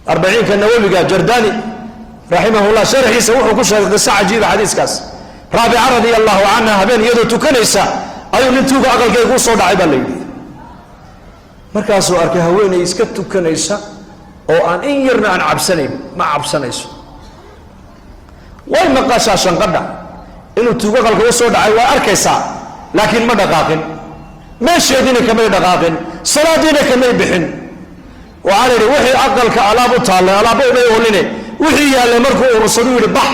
Arbaciinka Nawowiga, Jardani raximahullah, sharaxiisa wuxuu ku sheegay qiso cajiiba xadiiskaas. Raabica radia allahu canha habeen iyadoo tukanaysa ayuu nin tuuga aqalkayga u soo dhacay, baa la yidhi. Markaasuu arkay haweeney iska tukanaysa oo aan in yarna aan cabsanayn. Ma cabsanayso, way maqashaa shanqadha inuu tuugo aqalka u soo dhacay, waa arkaysaa, laakiin ma dhaqaaqin, meesheediina kamay dhaqaaqin, salaadiina kamay bixin. Waxaa la yidhi wixii aqalka alaab u taallay, alaabba umay oline, wixii yaallay markuu urursadu yidhi bax,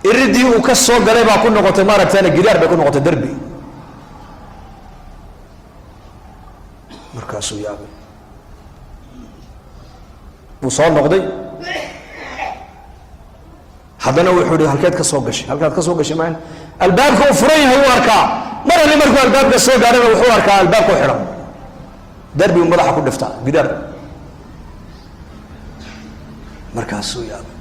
iridii uu ka soo galay baa ku noqotay, maaragtaana gidaar bay ku noqotay, derbi. Markaasuu yaabay, wuu soo noqday haddana. Wuxuu hi, halkeed ka soo gashay? Halkaad ka soo gashay maan albaabka uu furan yahay wuu arkaa. Mar alli markuu albaabka soo gaarhana wuxuu arkaa albaabka u xidhan, darbigu madaxa ku dhiftaa gidaar. Markaasuu yaabay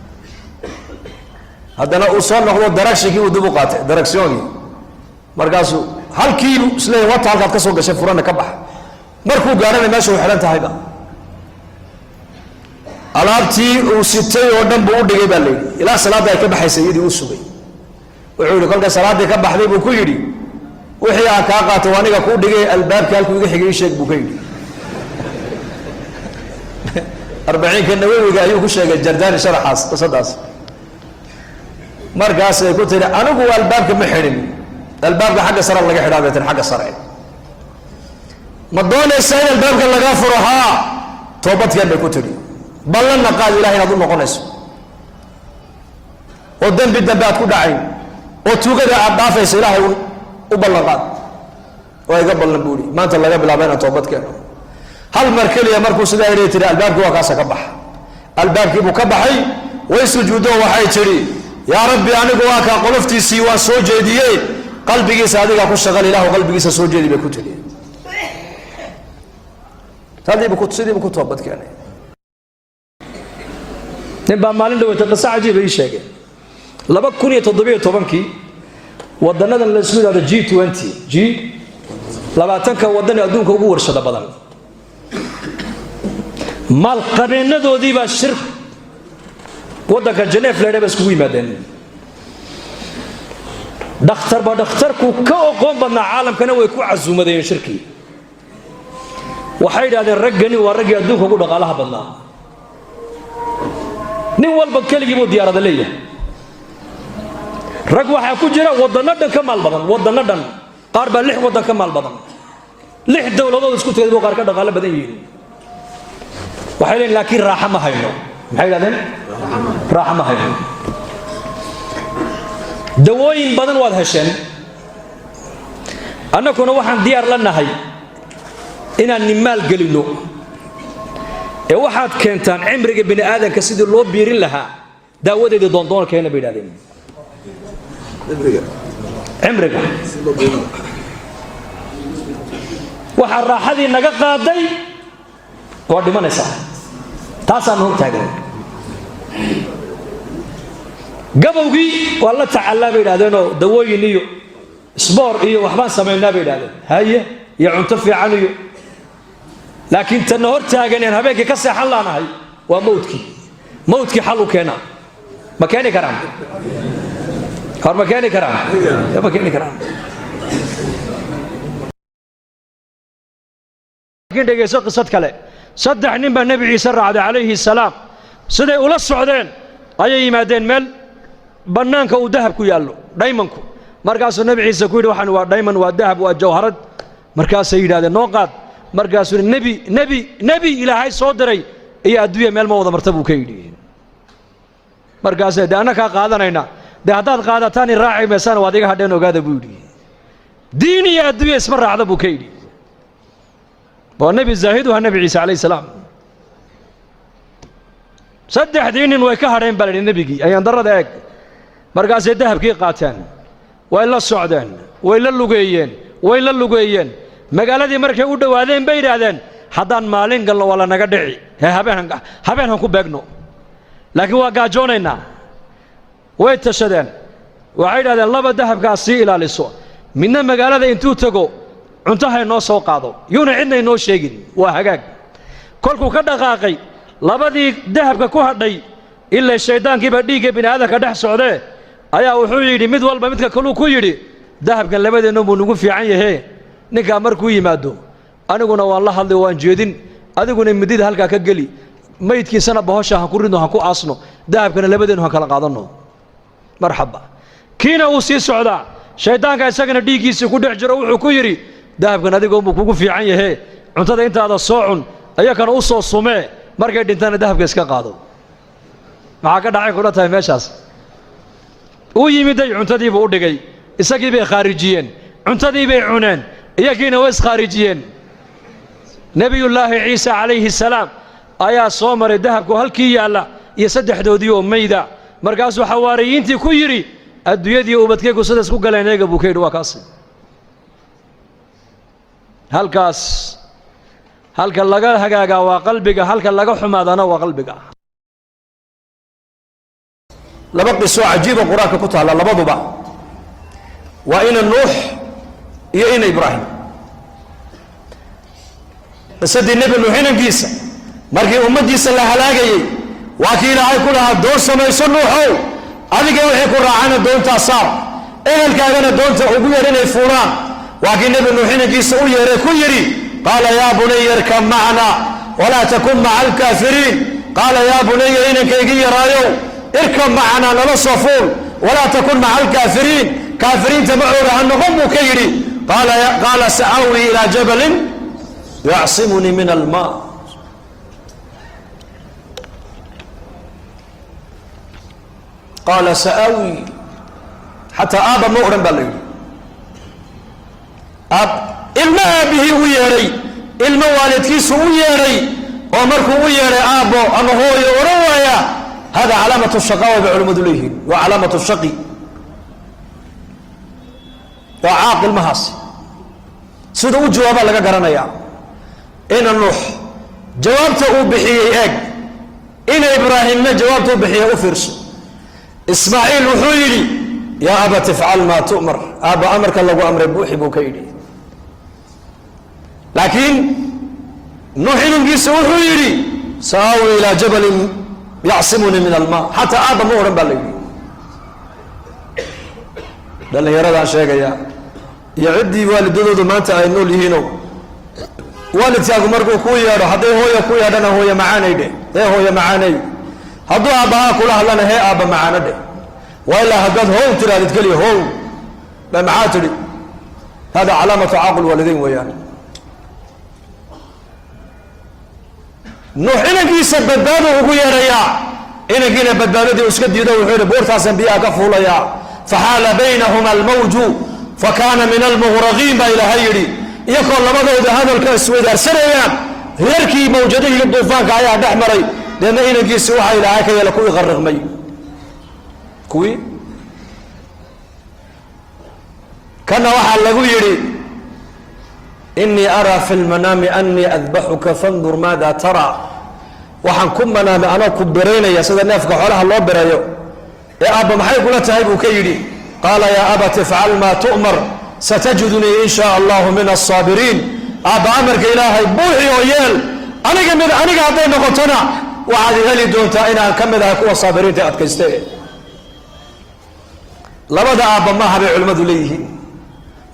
haddana, uu soo noqdo, darakshinkii uu dib u qaatay, daraksiyoonkii. Markaasuu halkiibu isleeyahy wata halkaad ka soo gashay furanna ka baxa. Markuu gaarhana meesha u xidhan tahayba, alaabtii uu sitay oo dhan buu u dhigay, baa la yidhi, ilaa salaadda ay ka baxaysa iyadii u sugay. Wuxuu yidhi, kolka salaaddii ka baxday buu ku yidhi, wixii aan kaa qaato aniga kuu dhigay, albaabkii halkuu iga xigay ii sheeg, buu ka yidhi. Arbaciinka Nawowiga ayuu ku sheegay Jardani sharaxaas qisadaas. Markaasay ku tihi, anigu albaabka ma xidhin, albaabka xagga sare laga xidhaa, bay tihi. Xagga sare ma doonaysaa in albaabka lagaa furo? Haa, toobadkeen, bay ku tidhi. Ballanna qaad ilahay inaad u noqonayso oo dembi dambe aad ku dhacayn oo tuugada aad dhaafayso. Ilaahay u ballan qaad. Waa iga ballan, buuri, maanta laga bilaaba inaan toobad keeno. Hal mar keliya markuu sidaa idhi tihi, albaabkii waa kaasa, ka baxa. Albaabkii buu ka baxay, way sujuuddo, waxay tidhi, yaa Rabbi, anigu waa kaa qoloftiisii waan soo jeediyey, qalbigiisa adigaa ku shaqal, ilahu qalbigiisa soo jeedi, bay ku tidhi. Sidiibu ku toobad keenay. Nin baa maalin dhaweyta qiso cajiiba ii sheegay. 2017-kii wadanadan la isku yidhahdo G20, G20-ka waddan ee adduunka ugu warshada badan, maalqabeennadoodii baa shir waddanka Geneef leedha ba iskugu yimaadeen. Dhakhtarba dhakhtarku ka oqoon badnaa caalamkana way ku casuumadeen shirkii. Waxay yidhahdeen, raggani waa raggii adduunka ugu dhaqaalaha badnaa, nin walba keligii buu diyaarada leeyahay. Rag waxaa ku jira waddanno dhan ka maal badan, waddanno dhan. Qaar baa lix waddan ka maal badan, lix dowladood isku tagay buu qaar ka dhaqaalo badan yihiin. Waxay leeyiin, laakiin raaxo ma hayno. Maxay yidhahdeen? Raaxo ma hayno. Dawooyin badan waad hesheen, annaguna waxaan diyaar la nahay inaan nimaal gelinno ee waxaad keentaan cimriga bini aadanka sidii loo biirin lahaa daawadeedii doondoona keena, bay yidhahdeen. Cimriga waxaa raaxadii naga qaaday waa dhimanaysaa, taasaanu hor taagan. Gabowgii waa la tacallaa, bay yidhahdeenoo dawooyin iyo sboor iyo waxbaan samaynaa, bay yidhahdeen, haye, iyo cunto fiican iyo, laakiin tanna hor taaganeen habeenkii ka seexan laanahay waa mawdkii. Mawdkii xal u keena ma keeni karaan? Hor ma keeni karaan? Ma keeni karaan. Laakiin dhegayso qisad kale. Saddex nin baa Nebi Ciise raacday calayhi salaam. Siday ula socdeen ayay yimaadeen meel bannaanka uu dahab ku yaallo, dhaymanku. Markaasuu Nebi Ciise ku yidhi, waxaan waa dhayman, waa dahab, waa jawharad. Markaasay yidhahdeen, noo qaad. Markaasuu yidhi, nebi Ilaahay soo diray iyo adduunya meel ma wada marta, buu ka yidhi. Markaasay, dee annakaa qaadanayna, dee haddaad qaadataan i raaci maysaan, waad iga hadheen, ogaada, buu yidhi. Diin iyo adduunya isma raacda, buu ka yidhi. Waa nebi zaahiduha Nebi Ciise calayhi salaam. Saddexdii nin way ka hadheen, baa la yidhi, nebigii. Ayaan darrada eeg. Markaasay dahabkii qaateen, way la socdeen, way la lugeeyeen, way la lugeeyeen. Magaaladii markay u dhowaadeen bay yidhaahdeen, haddaan maalin galno waa la naga dhici, hee habeen han ku beegno, laakiin waa gaajoonaynaa. Way tashadeen. Waxay yidhahdeen, laba dahabkaas sii ilaaliso, midna magaalada intuu tago cunto ha inoo soo qaado, yuuna cidna inoo sheegin. Waa hagaag. Kolkuu ka dhaqaaqay Labadii dahabka ku hadhay, ilaa shayddaankiibaa dhiigga bini aadamka dhex socdee, ayaa wuxuu yidhi mid walba midka kaluu ku yidhi, dahabkan labadeennu buu nagu fiican yahee, ninkaa markuu yimaado aniguna waan la hadlay, waan jeedin, adiguna midida halkaa ka geli, maydkiisana bahosha han ku ridno, han ku aasno, dahabkana labadeennu han kala qaadanno. Marxaba. Kiina wuu sii socdaa, shayddaanka isagana dhiiggiisii ku dhex jiro, wuxuu ku yidhi, dahabkan adigoonbuu kugu fiican yahee, cuntada intaada soo cun, ayakana u soo sumee, markay dhintaana dahabka iska qaado. Maxaa ka dhacay kula tahay meeshaas? Uu yimiday, cuntadiibuu u dhigay, isagii bay khaarijiyeen, cuntadii bay cuneen, iyagiina way iskhaarijiyeen. Nebiyullaahi Ciisa calayhi salaam ayaa soo maray dahabku halkii yaalla iyo saddexdoodii oo mayda. Markaasuu xawaariyiintii ku yidhi, adduunyadii ubadkaygu sida isku galeen eega, buu ka yidhi. Waa kaasi halkaas. Halka laga hagaagaa waa qalbiga, halka laga xumaadana waa qalbiga. Laba qisoo cajiiba Qur-aanka ku taalla, labaduba waa ina Nuux iyo ina Ibraahim. Qisadii Nebi Nuux inankiisa markii ummaddiisa la halaagayey, waa kii Ilaahay ku lahaa, doon samayso Nuuxow, adiga wixii ku raacana doontaa saar, ehelkaagana doonta ugu yeer inay fuulaan. Waa kii Nebi Nuux inankiisa u yeeray, ku yidhi, qaala yaa bunaya irkab macna walaa takun maca alkaafiriin. Qaala yaa bunaya, inankaygii yaraayow, irkab macnaa, nala soo fuul, walaa takun maca alkaafiriin, kaafiriinta macooda ha noqon, buu ka yidhi. Qaala sa'aawii ilaa jabalin yacsimunii min almaa. Qaala sa'aawi, xataa aabba ma odhan baa la yidhi. Aab ilmo aabbihii u yeedhay, ilmo waalidkiisu u yeedhay, oo markuu u yeedhay aabbo ama hooyo odhan waaya, hada calaamatu shaqaawa bay culimmadu leeyihiin. Waa calaamatu shaqi, waa caaq ilmahaasi. Sida u jawaabaa laga garanayaa. Ina Nuux jawaabta uu bixiyey eeg, ina Ibraahimna jawaabta uu bixiyey u fiirso. Ismaaciil wuxuu yidhi, yaa abat ifcal maa tu'mar, aabba amarka lagu amray buuxi, buu ka yidhi. Laakiin Nuux inankiisa wuxuu yidhi, sa'aawi ilaa jabalin yacsimunii min almaa. Xataa aabba ma odhan baa la yidhi. Dhallinyaradaan sheegaya iyo ciddii waalidadoodu maanta ay nool yihiinow, waalidkaagu markuu kuu yeedho, hadday hooya ku yeedhana, hooya macaanay dheh, hee hooya macaanay. Hadduu aabbahaa kula hadlana, hee aabba macaano dheh. Waa ilaa haddaad how tirahdid keliya, how ba maxaa tidhi? Hada calaamatu caaqul waalideyn weeyaan. Nuux inankiisa badbaadu ugu yeedhayaa, inankiina badbaadadii iska diido, wuxuu yidhi, buurtaasaan biyaha ka fuulayaa. Faxaala baynahuma almawju fakaana min almughraqiin, baa Ilaahay yidhi. Iyakoo labadooda hadalka isweydaarsanayaan, reerkii mawjadihii duufaanka ayaa dhex maray, deedna inankiisi waxaa Ilaahay ka yeela kuwii qarriqmay. Kuwii kana waxaa lagu yidhi, inii araa fi lmanaami anii adbaxuka fandur maada tara. Waxaan ku manaamay anoo ku beraynaya sida neefka xoolaha loo berayo, ee aabba maxay kula tahay, buu ka yidhi. Qaala yaa abat ifcal maa tu'mar satajidunii in shaa allahu min alsaabiriin. Aabba amarka Ilaahay buuxi oo yeel, aniga mid aniga hadday noqotona waxaad heli doontaa inaan ka mid ahay kuwa saabiriinta adkayste. Labada aabba maaha bay culimmadu leeyihiin,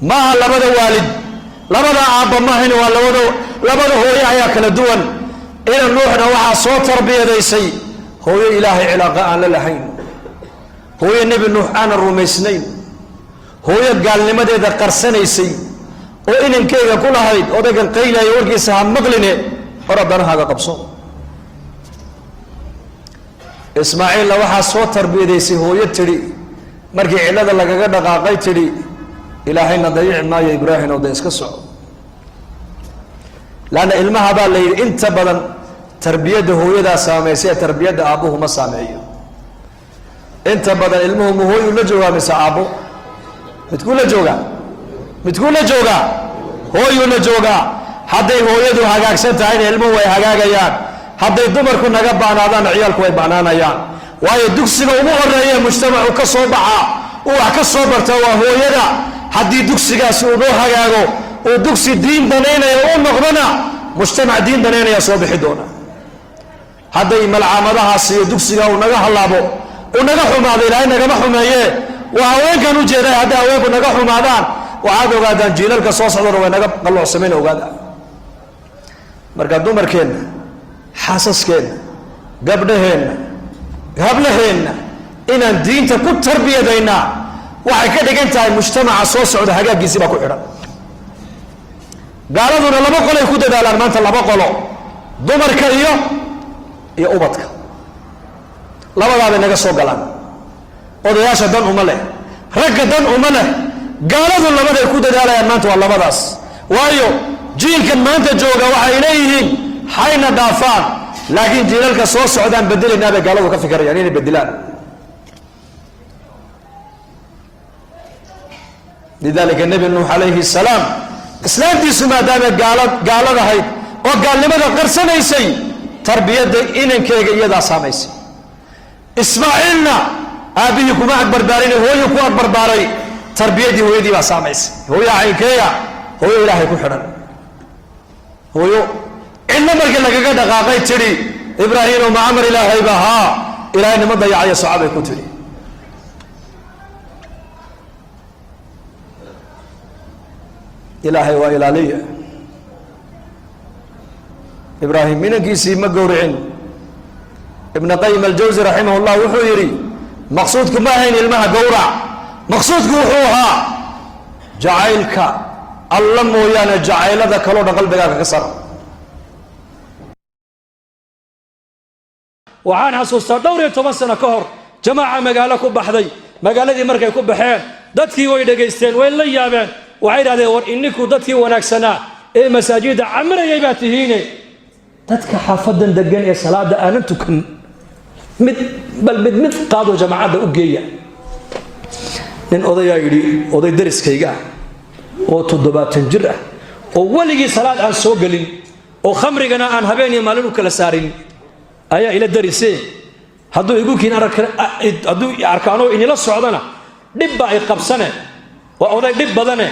maaha labada waalid, labada aabba maahan, waa labada hooyo ayaa kala duwan. Ina Nuuxna waxaa soo tarbiyadaysay hooyo Ilaahay cilaaqa aan la lahayn, hooyo Nebi Nuux aanan rumaysnayn, hooyo gaalnimadeeda qarsanaysay oo inankeyga ku lahayd, odaygan qaylaya warkiisa ha maqline, hor haddana qabso. Ismaaciilna waxaa soo tarbiyadaysay hooyo tidhi markii cillada lagaga dhaqaaqay, tidhi, Ilaahayna dayici maayo Ibraahim oo de iska soco. Laanna ilmaha baa la yidhi inta badan tarbiyadda hooyadaa saamaysa ee tarbiyadda aabbuhu ma saameeyo. Inta badan ilmuhu ma hooyuu la joogaa mise aabbo? Midkuu la joogaa? Midkuu la joogaa? Hooyuu la joogaa. Hadday hooyadu hagaagsan tahayna ilmuhu way hagaagayaan. Hadday dumarku naga ba'naadaanna ciyaalku way ba'naanayaan. Waayo dugsiga ugu horeeya mujtamacu ka soo baxaa, uu wax ka soo barta, waa hooyada. Haddii dugsigaasi uu noo hagaago, uu dugsi diin danaynaya u noqdona, mujtamac diin danaynaya soo bixi doona. Hadday malcaamadahaas iyo dugsiga uu naga hallaabo, uu naga xumaado, Ilaahay nagama xumeeye, waa haweenkan u jeeday. Hadday haweenku naga xumaadaan, waxaad ogaadaan jiilalka soo socdona way naga qalloocsameen. Ogaada marka, dumarkeenna, xaasaskeenna, gabdhaheenna, hablaheenna inaan diinta ku tarbiyadaynaa waxay ka dhigan tahay mujtamaca soo socda hagaaggiisii baa ku xidhan. Gaaladuna laba qolay ku dadaalaan maanta, laba qolo: dumarka iyo ubadka. Labadaabay naga soo galaan. Odayaasha dan uma leh, ragga dan uma leh. Gaaladu labaday ku dadaalayaan maanta waa labadaas. Waayo, jiilkan maanta jooga waxay leeyihiin hayna dhaafaan, laakiin jiilalka soo socdaan bedelaynaa bay gaaladu ka fikirayaan inay bedelaan. Lidalika Nebi Nuux calayhi salaam, islaamtiisu maadaama gaaladahayd oo gaalnimada qarsanaysay, tarbiyadda inankeyga iyadaa saamaysay. Ismaaciilna aabbihii kuma agbarbaarin, hooyo ku agbarbaaray. Tarbiyaddii hooyadii baa saamaysay. Hooyo caynkeeya? Hooyo Ilaahay ku xidhan, hooyo cidna markii lagaga dhaqaaqay tidhi: "Ibraahimo, ma amar Ilaahayba? Haa, Ilaahay nima dayacayo, soco," bay ku tidhi. Ilaahay waa ilaaliya. Ibraahim inankiisii ma gowricin. Ibn Qayim Aljawsi raximah llah wuxuu yidhi: maqsuudku ma ahayn ilmaha gowrac, maqsuudku wuxuu ahaa jacaylka Alla mooyaane jacaylada kaloo dhan qalbigaaga ka sara. Waxaan xasuustaa dhowr iyo toban sano ka hor, jamaaca magaalo ku baxday. Magaaladii markay ku baxeen, dadkii way dhegaysteen, way la yaabeen. Waxay idhahdeen: "War, ininku dadkii wanaagsanaa ee masaajidda camirayay baa tihiine, dadka xaafadan degan ee salaada aanan tukan mid bal mid mid qaadoo jamaacadda u geeya." Nin odayaa yidhi: "Oday dariskayga ah oo 70 jir ah oo weligii salaad aan soo gelin oo khamrigana aan habeen iyo maalin u kala saarin ayaa ila darise. Hadduu igu kiin, hadduu arkaanoo inila socdana dhib baa ay qabsane. Waa oday dhib badane,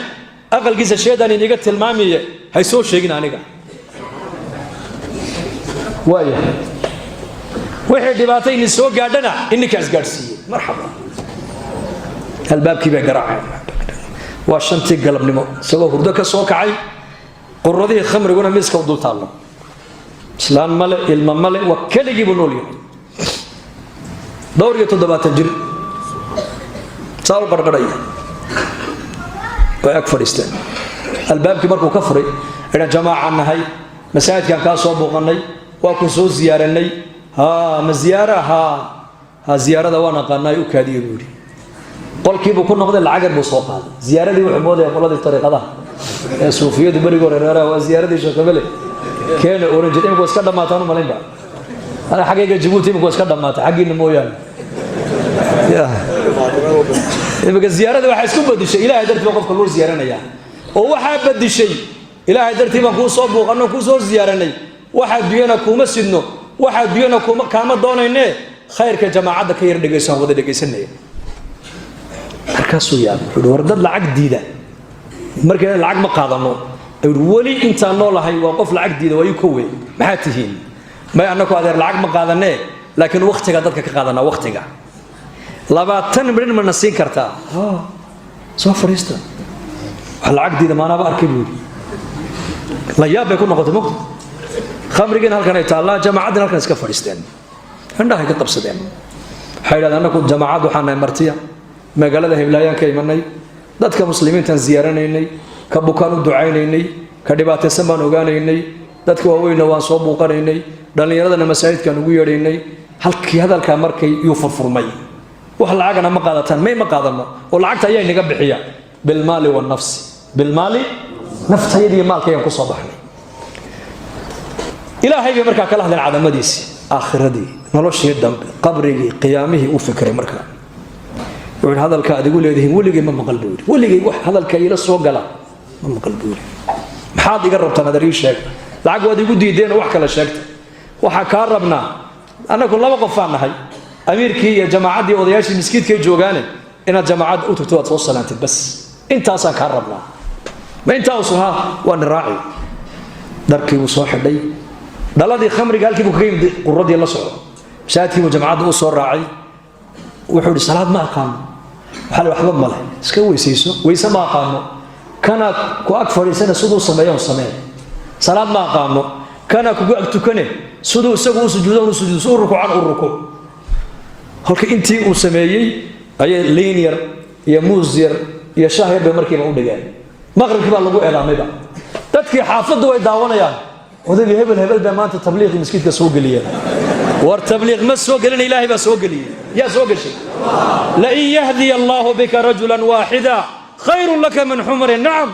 aqalkiisa sheedaan iniga tilmaamiye, hay soo sheegin aniga." Waaya, wixii dhibaato ini soo gaadhana ininkaa isgaadhsiiyey. Marxaba. Albaabkii bay garaaceen. Waa 5tii galabnimo, isagoo hurdo ka soo kacay, quradihii khamriguna miiska u dul taallo. Islaan male, ilma male, waa keligii buu nool yahay, dhowr iyo 70 jir, saa u qarqarhaya. Way ag fadhiisteen. Albaabkii markuu ka furay, idhan: "Jamaacaan nahay, masaajidkaan kaa soo booqannay, waa ku soo ziyaaranay." "Ha, ma ziyaara? Ha ha, ziyaarada waan aqaanaay, u kaadiye," buu yidhi. Qolkiibuu ku noqday, lacag yar buu soo qaaday. Ziyaaradii wuxuu moodaya qoladii tariiqadaha ee suufiyadu berigii hore reeraha waa ziyaaradii sheekabele keena oran jir. Imika waa iska dhammaataan u malaynba ana xaggayga Jabuuti, imika waa iska dhammaatay, xaggiina mooyaane. Ya, imika ziyaaradii waxaa isku badishay Ilaahay dartii baa qofka loo ziyaaranayaa, oo waxaa badishay Ilaahay dartii baan kuu soo buuqanno, kuu soo ziyaaranay, waxa adduunyana kuuma sidno, waxa adduunyana kuma kaama doonayne, khayrka jamaacadda ka yar dhegayso, aan wada dhegaysanaya. Markaasuu yaabay. Wuxuu war dad lacag diida markayna lacag ma qaadano. Ayuu weli intaan noolahay waa qof lacag diida, waa ii kowe. "Maxaa tihiin?" "May, annaku adeer lacag ma qaadanee, laakiin waktiga dadka ka qaadanaa. Waktiga 20 midhin mana siin kartaa? Soo fadhiista." "Wax lacag diida maanaaba arkay," buu yidhi. La yaab bay ku noqotay mogta. Khamrigiina halkan ay taallaa, jamaacaddiina halkan iska fadhiisteen, indhahay ka qabsadeen. Waxay yidhahdeen: "Annaku jamaacad waxaan nahay martiya, magaalada Heblaayaan ka imanay, dadka muslimiintaan ziyaaranaynay, ka bukaan u ducaynaynay, ka dhibaataysan baan ogaanaynay, dadka waaweynna waan soo buuqanaynay, dhallinyaradana masaajidkaan ugu yeedhaynay." Halkii hadalkaa markay yuu furfurmay: "Wax lacagana ma qaadataan?" "May, ma qaadano." "Oo lacagta ayaa inaga bixiya?" "Bilmaali wanafsi, bilmaali, naftayadiiyo maalkayaan kusoo baxnay." Ilaahay bay markaa kala hadleen, cadamadiisii, aakhiradii, noloshii dambe, qabrigii, qiyaamihii. U fikray markaa. Wuxuu yidhi: "Hadalka aad igu leedihiin weligay ma maqal," buu yidhi. "Weligay wax hadalka iila soo gala ma maqal," buu yidhi. "Maxaad iga rabtaan? Adeer, ii sheeg. Lacag waad igu diideen oo wax kala sheegta. Waxaa kaa rabnaa, annagu laba qof baan nahay, amiirkii iyo jamaacaddii, odayaashii miskiidkay joogaane, inaad jamaacadda u tagto, waad soo salaantid, bas intaasaan kaa rabnaa." "Ma intaa usun? Ha, waa ni raaci." Dharkii buu soo xidhay. Dhaladii khamriga halkii buu kaga yimid, quradii la socdo. Masaajidkii buu jamacadda u soo raacay. Wuxuu yidhi, "Salaad ma aqaano." Waxaa la, "Waxba male, iska weysayso." "Weyse ma aqaano." "Kanaad ku ag fadhiisana, siduu sameeyo samee." "Salaad ma aqaano." "Kanaa kugu ag tukane, siduu isagu u sujuudo u sujuudo, si u rukuucan u rukuuc." Halka intii uu sameeyey ayay liin yar iyo muus yar iyo shaah yar bay markiiba u dhigeen. Maqribkii baa lagu eedaamayba. Dadkii xaafaddu way daawanayaan: "Odaygii hebel hebel baa maanta tabliiqii maskiidka soo geliyeen." War tabliiq ma soo gelina, Ilaahay baa soo geliyey. Yaa soo geshay? لئن يهدي الله بك رجلا واحدا خير لك من حمر النعم.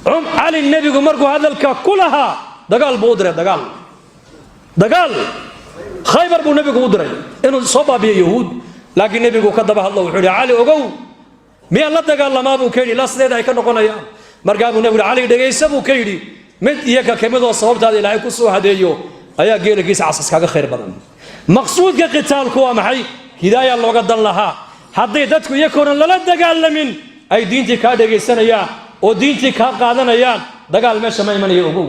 Cali nebigu markuu hadalka ku lahaa, dagaal buu u diray, dagaal, dagaal Khaybar buu nebigu u diray inuu soo baabiyo Yahuud. Laakiin nebigu ka daba hadlo, wuxuu yidhi, "Cali, ogow, miyaan la dagaalamaa?" buu ka yidhi. Ilaa sideeda ay ka noqonayaan. Markaa buu nebigu, "Cali, dhegaysa," buu ka yidhi, "mid iyo ka kamidoo sababtaada Ilaahay ku soo hadeeyo ayaa geelagiisa casas kaaga khayr badan." Maqsuudka qitaalku waa maxay? Hidaaya looga dan lahaa. Hadday dadku iyakoonan lala dagaalamin ay diintii kaa dhegaysanayaan oo diintii kaa qaadanayaan, dagaal meesha ma imanayo. Ogow,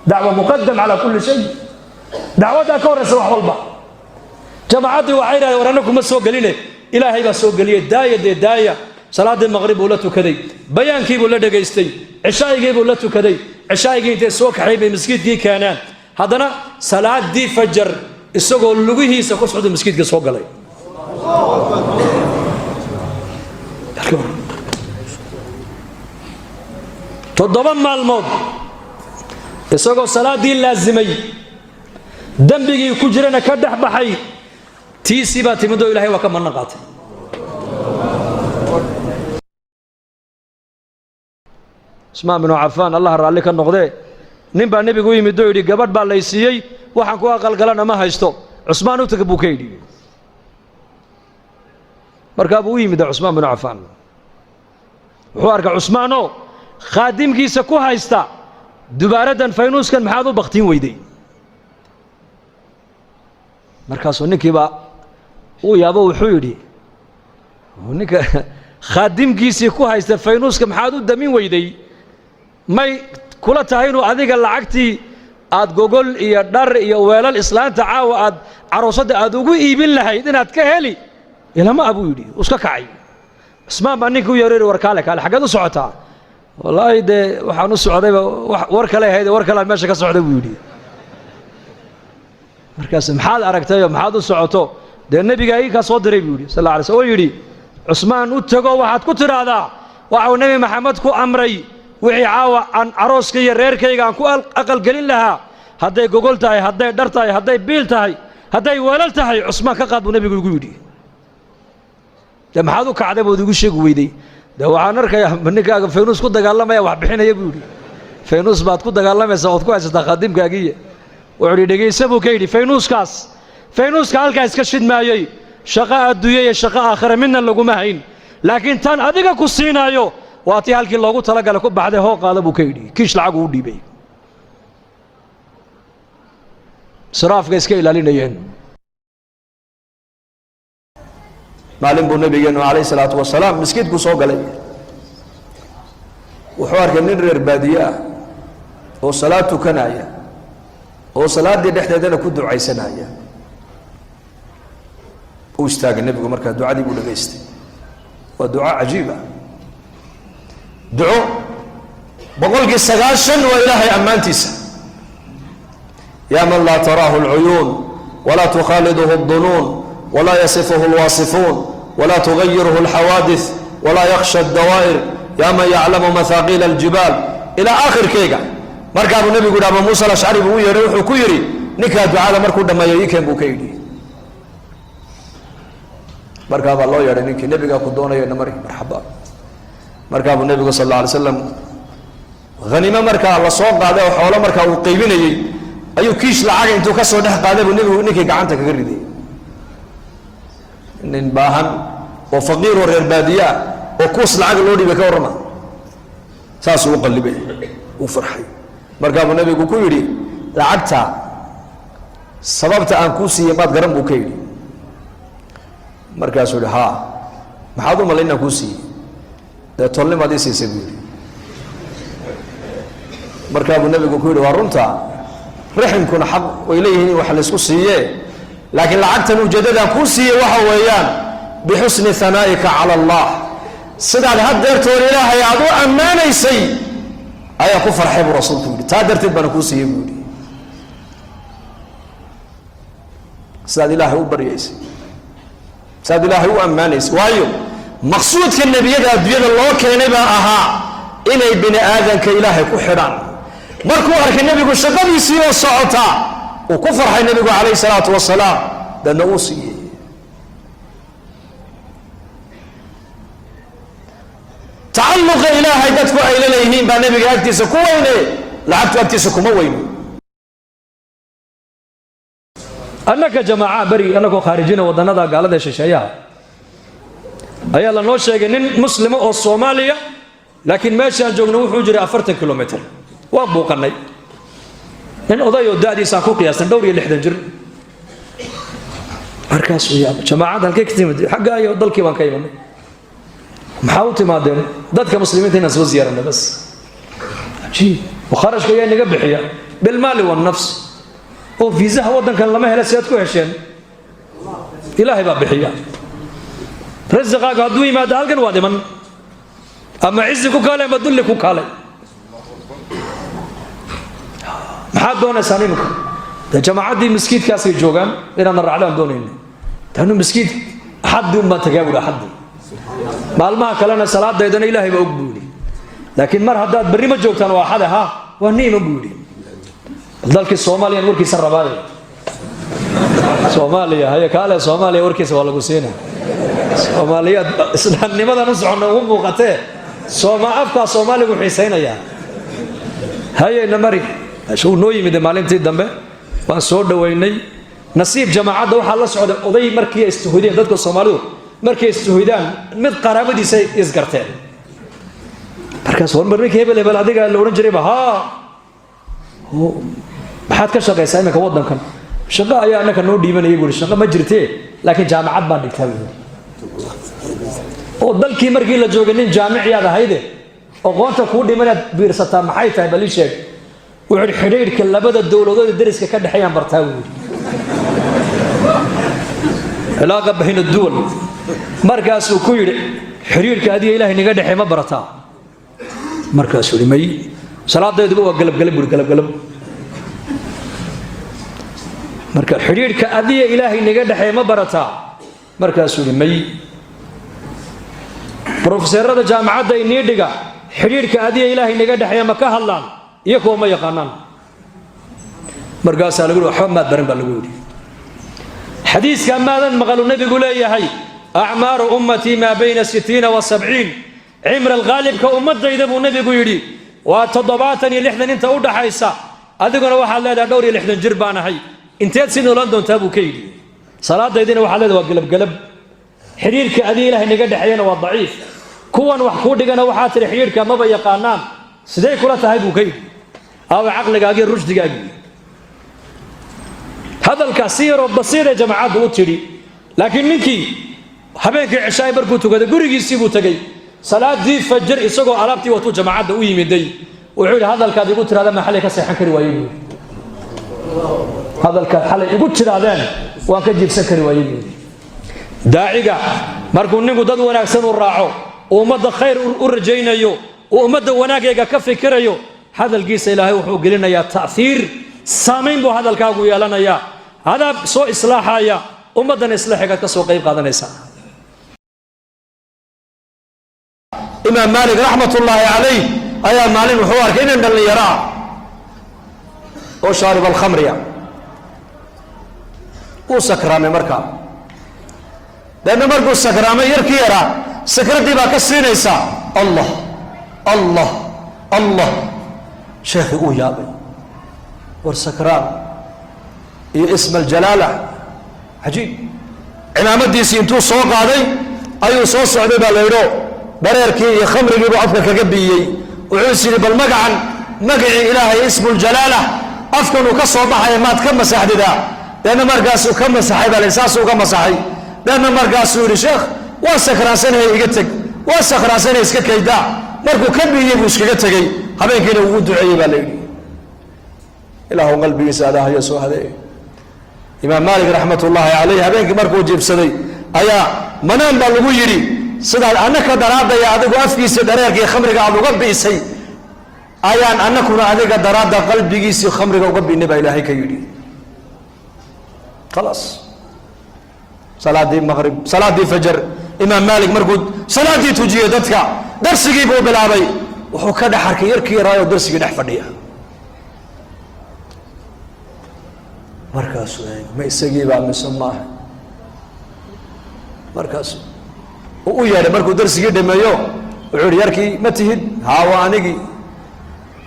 دعوة مقدم على كل شيء. Dacwaddaa ka horraysa wax walba. Jamaacaddii waxay yidhahdeen, "War anna kuma soo geline, Ilaahay baa soo geliyey, daaya dee, daaya." Salaaddii maqrib buu la tukaday, bayaankii buu la dhegaystay, cishaa'igii buu la tukaday. Cishaa'igii intay soo kaxay bay maskiidkii keeneen. Haddana salaadii fajar isagoo lugihiisa ku socda maskiidka soo galay. 7 maalmood isagoo salaadii laasimay, dembigii ku jirana ka dhex baxay, tiisii baa timid oo Ilahay waa ka manno qaatay. Cusmaan binu Cafaan, Allah raalli ka noqdee, nin baa nebigu u yimid oo yidhi, "Gabadh baa lay siiyey, waxaan ku aqalgalana ma haysto. Cusmaan u taga," buu ka yidhi. Markaa buu u yimid Cusmaan binu Cafaan. Wuxuu arkay Cusmaanoo khaadimkiisa ku haysta dubaaraddan, "Faynuuskan maxaad u baktiin weyday?" Markaasuu ninkiibaa uu yaabo. Wuxuu yidhi, "Ninka khaadimkiisii ku haysta faynuuska maxaad u damin weyday, may kula tahay inuu adiga lacagtii aad gogol iyo dhar iyo weelal islaanta caawa aad caroosadda aad ugu iibin lahayd inaad ka heli ilama a?" buu yidhi. Uu iska kacay. Cusmaan baa ninkii u yeero: "War kaale, kaale, xaggeed u socotaa?" "Wallaahi dee waxaan u socdayba war kale ahayd, war kalean meesha ka socday," buu yidhi. Markaas, "Maxaad aragtayoo maxaad u socoto?" "Dee nebigaa ii kaa soo diray," buu yidhi, sal alla alay sl, oo yidhi, "Cusmaan u tago, waxaad ku tidhaahdaa waxau Nebi Maxamed ku amray wixii caawa aan carooska iyo reerkayga aan ku aqalgelin lahaa, hadday gogol tahay, hadday dhar tahay, hadday biil tahay, hadday weelal tahay, Cusmaan ka qaad buu nebigu igu yidhi." "Dee maxaad u kacday bood igu sheegi weyday?" "Dee waxaan arkayaa ninkaaga faynuus ku dagaalamaya, wax bixinaya," buu yidhi. "Faynuus baad ku dagaalamaysaa ood ku haysataa khaadimkaagiiya." Wuxuu yidhi, "Dhegaysa," buu ka yidhi, "faynuuskaas, faynuuska halkaa iska shidmaayey, shaqo adduunya iyo shaqo aakhira midna laguma hayn, laakiin tan adiga ku siinaayo waa tii halkii loogu talagalay ku baxday. Hoo, qaada," buu ka yidhi. Kiish lacag uu dhiibay. Israafka iska ilaalinayeen. Maalin buu nabigeenu calayh salaatu wasalaam miskiidku soo galay. Wuxuu arkay nin reer baadiye ah oo salaad tukanaya oo salaaddii dhexdeedana ku ducaysanaya. Uu istaagay nebigu, markaa ducadii buu dhegaystay. Waa duco cajiib ah, duco 90% waa Ilaahay ammaantiisa. يا من لا تراه العيون ولا تخالطه الظنون ولا يصفه الواصفون ولا تغيره الحوادث ولا يخشى الدوائر، يا من يعلم مثاقيل الجبال، إلى آخر keyga. Markaabuu nebigu yidhi, Abu Muusa Alashcari buu u yeedhay. Wuxuu ku yidhi, "Ninkaa ducada markuu dhammeeyo ii keen," buu ka yidhi. Markaabaa loo yeedhay ninkii. "Nebigaa ku doonaya, namari." "Marxaba." Markaabuu nebigu sal alla alay slam haniimo markaa la soo qaaday oo xoolo markaa uu qaybinayey ayuu kiish lacaga intuu ka soo dhex qaaday buu nebigu ninkii gacanta kaga riday. Nin baahan oo faqiir oo reer baadiye ah oo kuus lacag loo dhiibay, ka warrama? Saasuu u qallibay, uu farxay. Markaabuu nebigu ku yidhi, "Lacagta sababta aan kuu siiyey maad garan?" buu ka yidhi. Markaasuu yihi, "Haa, maxaad u malay inaan kuu siiyey?" "Dee tolnimaad ii siisay," buu yidhi. Markaabuu nebigu ku yidhi, "Waa runta." Raximkuna xaq way leeyihiin in wax laysku siiye, laakiin lacagtan ujeeddadaan kuu siiyey waxa weeyaan bixusni hanaa'ika cala Allah, sidaad haddeertoon Ilaahay aad u ammaanaysay ayaa ku farxay, buu rasuulku yidhi. Taa darteed baana kuu siiyey, buu yidhi. Sidaad Ilaahay u baryaysay, sidaad Ilaahay u ammaanaysay, waayo maqsuudka nebiyada adduunyada loo keenay baa ahaa inay bini aadanka Ilaahay ku xidhaan. Markuu arkay nebigu shaqadiisii oo socota, uu ku farxay nebigu calayhi salaatu wasalaam, dadna uu siiyey. Tacalluqa Ilaahay dadku ay la leeyihiin baa nebiga agtiisa ku weyne, lacagtu agtiisa kuma weyno. Annaka jamaaca beri annagoo khaarijina waddannada gaalada ee shisheeyaha ayaa lanoo sheegay nin muslima oo Soomaaliya, laakiin meeshaan joogno wuxuu jiray 40 kilomitr. Waan buuqannay. Nin oday oo da'diisaan ku qiyaastan dhowr iyo 60 jir. Markaasuu yaaba, jamaacadda halkay ka timid? Xagga iyo dalkii baan ka imanay. Maxaa u timaadeen? Dadka muslimiinta inaan soo ziyaaranay bas. Cajiib! Kharashka ayaa naga bixiya? Bilmaali wannafs. Oo fiisaha waddankan lama hela, si aad ku hesheen? Ilaahay baa bixiya. Rasiqaaga hadduu yimaado halkan waad iman, ama cizi ku kaalay ama dulli ku kaalay. Maxaad doonaysaan iminka? Dee jamaacaddii maskiidkaasay joogaan, inaadna raacdaan doonayna. Tanu maskiid axaddii un baan tagaa, buuri. Axaddii, maalmaha kalena salaadaydana Ilaahay baa og, buu yidhi. Laakiin mar haddaad berri ma joogtaan, waa axade, ha waa niima, buu yidhi. Bal dalkii Soomaaliyan warkiisa rabaaye, Soomaaliya haye, kaale Soomaaliya warkiisa waa lagu siina. Soomaaliyaad islaamnimadan u soconna ugu muuqatee, sooma afkaa Soomaaligu xiisaynayaa. Hayeyna mari uu noo yimid maalintii dambe, waan soo dhoweynay. Nasiib jamaacadda waxaa la socday oday. Markii ay istuhudeen dadka Soomaalidu, markay istuhudaan mid qaraabadiisay isgarteen. Markaas war ninka hebel hebel adiga la odhan jirayba, haa, maxaad ka shaqaysaa iminka waddankan? Shaqo ayaa annaka noo dhiibanayay, buuri. Shaqo ma jirtee, laakiin jaamacad baan dhigtaa, buuri. Oo dalkii markii la joogay nin jaamiciyaad ahayde, aqoonta kuu dhimanaad biirsataa maxay tahay? Bal ii sheeg. Wuxuu yidhi xidhiidhka labada dowladood ee deriska ka dhexeeyaan bartaa, buu yidhi, cilaaqa bayna duwal. Markaasuu ku yidhi, xidhiidhka adiga Ilahay naga dhexeey ma barataa? Markaasuu yidhi, may, salaadayduba waa galabgalab, buuri, galabgalab. Marka xidhiidhka adiga Ilaahay naga dhexeey ma barataa? Markaasuu yidhi, may. Brofeseerada jaamacadda inii dhiga xidhiidhka adiga Ilaahay naga dhexeeya ma ka hadlaan? Iyo kuwa ma yaqaanaan. Markaasaa lagu yidhi, waxba maad baran, baa lagu yidhi. Xadiiska maadan maqalu nebigu leeyahay, acmaaru ummatii maa bayna 60 wa 70, cimra alghaalibka ummadayda, buu nebigu yidhi, waa 70 iyo 60 inta u dhaxaysa. Adiguna waxaad leedahay dhowr iyo 60 jir baan ahay. Inteed si noolaan doontaa, buu ka yidhi. Salaadaydina waxaad leedahay waa gelabgelab, xidhiirka adiga Ilaahay naga dhexeeyana waa daciif, kuwan wax kuu dhigana waxaa tidhi xidhiirka maba yaqaanaan. Sidee kula tahay, buu ka yidhi. Aawa caqligaagii, rushdigaagii? Hadalkaas si yaroo basiiree jamaacaddu u tidhi. Laakiin ninkii habeenkii cishaay markuu tukaday gurigiisii buu tegey. Salaadii fajr isagoo alaabtii watuu jamaacadda u yimiday. Wuxuu yidhi, hadalkaad igu tirahdeen maa xalay ka seexan kari waayey, buu yidhi. Hadalkaad xalay igu tirahdeen waan ka jiibsan kari waayey, buu yidhi. Daaciga markuu ninku dad wanaagsan u raaco, uu ummadda khayr u rajaynayo, uu ummadda wanaagayga ka fikirayo, hadalkiisa Ilaahay wuxuu gelinayaa ta'hiir, saamayn buu hadalkaagu yeelanayaa. Adaa soo islaaxaya ummaddana, islaaxigaad ka soo qayb qaadanaysaa. Imaam Maalik raxmat ullaahi calayh ayaa maalin wuxuu arkay inan dhallinyaro ah oo shaarib alkhamriya. Wuu sakraamay markaa. Deedna markuu sakraamay, yarkii yaraa sakraddii baa ka siinaysa, Allah, Allah, Allah. Sheekhii uu yaabay, war sakraan iyo isma aljalaala, cajiib. Cimaamadiisii intuu soo qaaday ayuu soo socday, baa la yidho bareerkii iyo khamrigiibuu afka kaga biyey. Wuxuu is yidhi, bal magacan, magacii Ilaahay, ismuljalaala, afkanuu ka soo baxaya maad ka masaxdidaa? Deedna markaasuu ka masaxay, baa la yidhi, saasuu ka masaxay. Deedna markaasuu yidhi, sheekh, waan sakraansanahay, iga teg, waan sakraansanahay, iska kaydaa. Markuu ka biyey buu iskaga tegey. Habeenkiina ugu duceeyey, baa la yidhi. Ilaahu qalbigiisa adaahayo soo hadeey. Imaam Maalik raxmat ullaahi caleyh habeenkii markuu jiibsaday ayaa manaan baa lagu yidhi, sidaad annaka daraadaya adigu afkiisii dhareerkii khamriga aad uga bi'isay, ayaan annakuna adiga daraadda qalbigiisii khamriga uga bi'nay, baa Ilaahay ka yidhi. Khalaas, salaadii maqrib, salaaddii fajar, Imaam Maalik markuu salaaddii tujiyey dadka, darsigii buu bilaabay. Wuxuu ka dhex arkay yarkii yaraayoo darsigii dhex fadhiya. Markaasuu eegay, ma isagiibaa mise maaha? Markaasu uu u yeedhay. Markuu darsigii dhameeyo wuxuu yihi, yarkii ma tihid? Haa, waa anigii.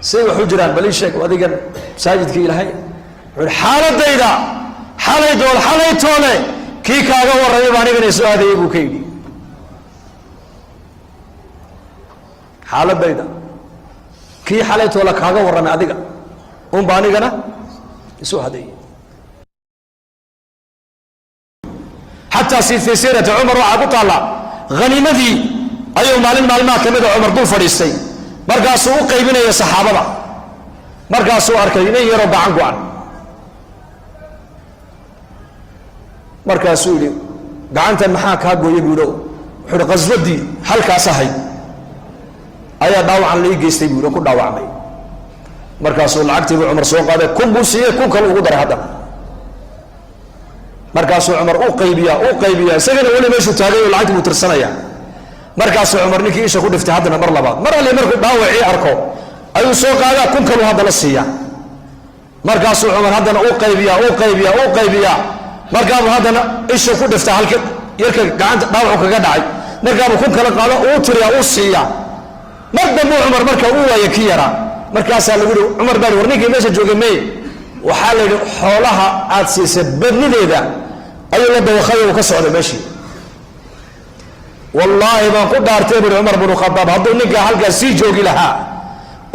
Say wax u jiraan bal ii sheeg, adigan masaajidkii Ilaahay. Wuxuu yihi, xaaladayda xalay dool xalay toole kii kaaga warramay baa anigana soo aadayay, buu ka yidhi. Xaaladayda kii xalay toole kaaga warramay adiga unba anigana isoo hadeeyey. Xataa si fii siirati Cumar waxaa ku taalla, haniimadii ayuu maalin maalmaha ka mida Cumar dul fadhiistay. Markaasuu u qaybinaya saxaabada. Markaasuu arkay nin yaroo gacan go-an. Markaasuu yidhi, gacantan maxaa kaa gooyay, buu yidhi. Wuxuu yidhi, qaswadii halkaas ahayd ayaa dhaawacan la ii geystay, buu yidhi, ku dhaawacmay. Markaasuu lacagtiibuu Cumar soo qaaday, 1000 buu siiyey, 1000 kale ugu daray haddana. Markaasuu Cumar u qaybiyaa, u qaybiyaa, isagana weli meeshuu taagay oo lacagtii buu tirsanayaa. Markaasuu Cumar ninkii isha ku dhiftay haddana mar labaad. Mar alle markuu dhaawacii arko ayuu soo qaadaa, 1000 kaluu haddana siiyaa. Markaasuu Cumar haddana u qaybiyaa, u qaybiyaa, u qaybiyaa. Markaabuu haddana isha ku dhiftaa halka yarka gacanta dhaawacu kaga dhacay. Markaabuu 1000 kala qaado, uu tiriyaa, uu siiyaa. Mar dambuu Cumar marka uu waaya ki yaraa. Markaasaa lagu yihi, Cumar baa war ninkii meesha joogay mey? Waxaa la yidhi, xoolaha aad siisay badnideeda ayuu la dawakhay, uu ka socday meeshii. Wallaahi baan ku dhaartay, buri Cumar binu Khadaab, hadduu ninkaa halkaas sii joogi lahaa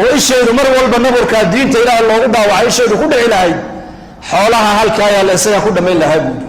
oo ishaydu mar walba naburkaa diinta Ilaahay loogu dhaawacay ishaydu ku dhici lahayd, xoolaha halkaa yaalla isagaa ku dhammayn lahaa, buuri.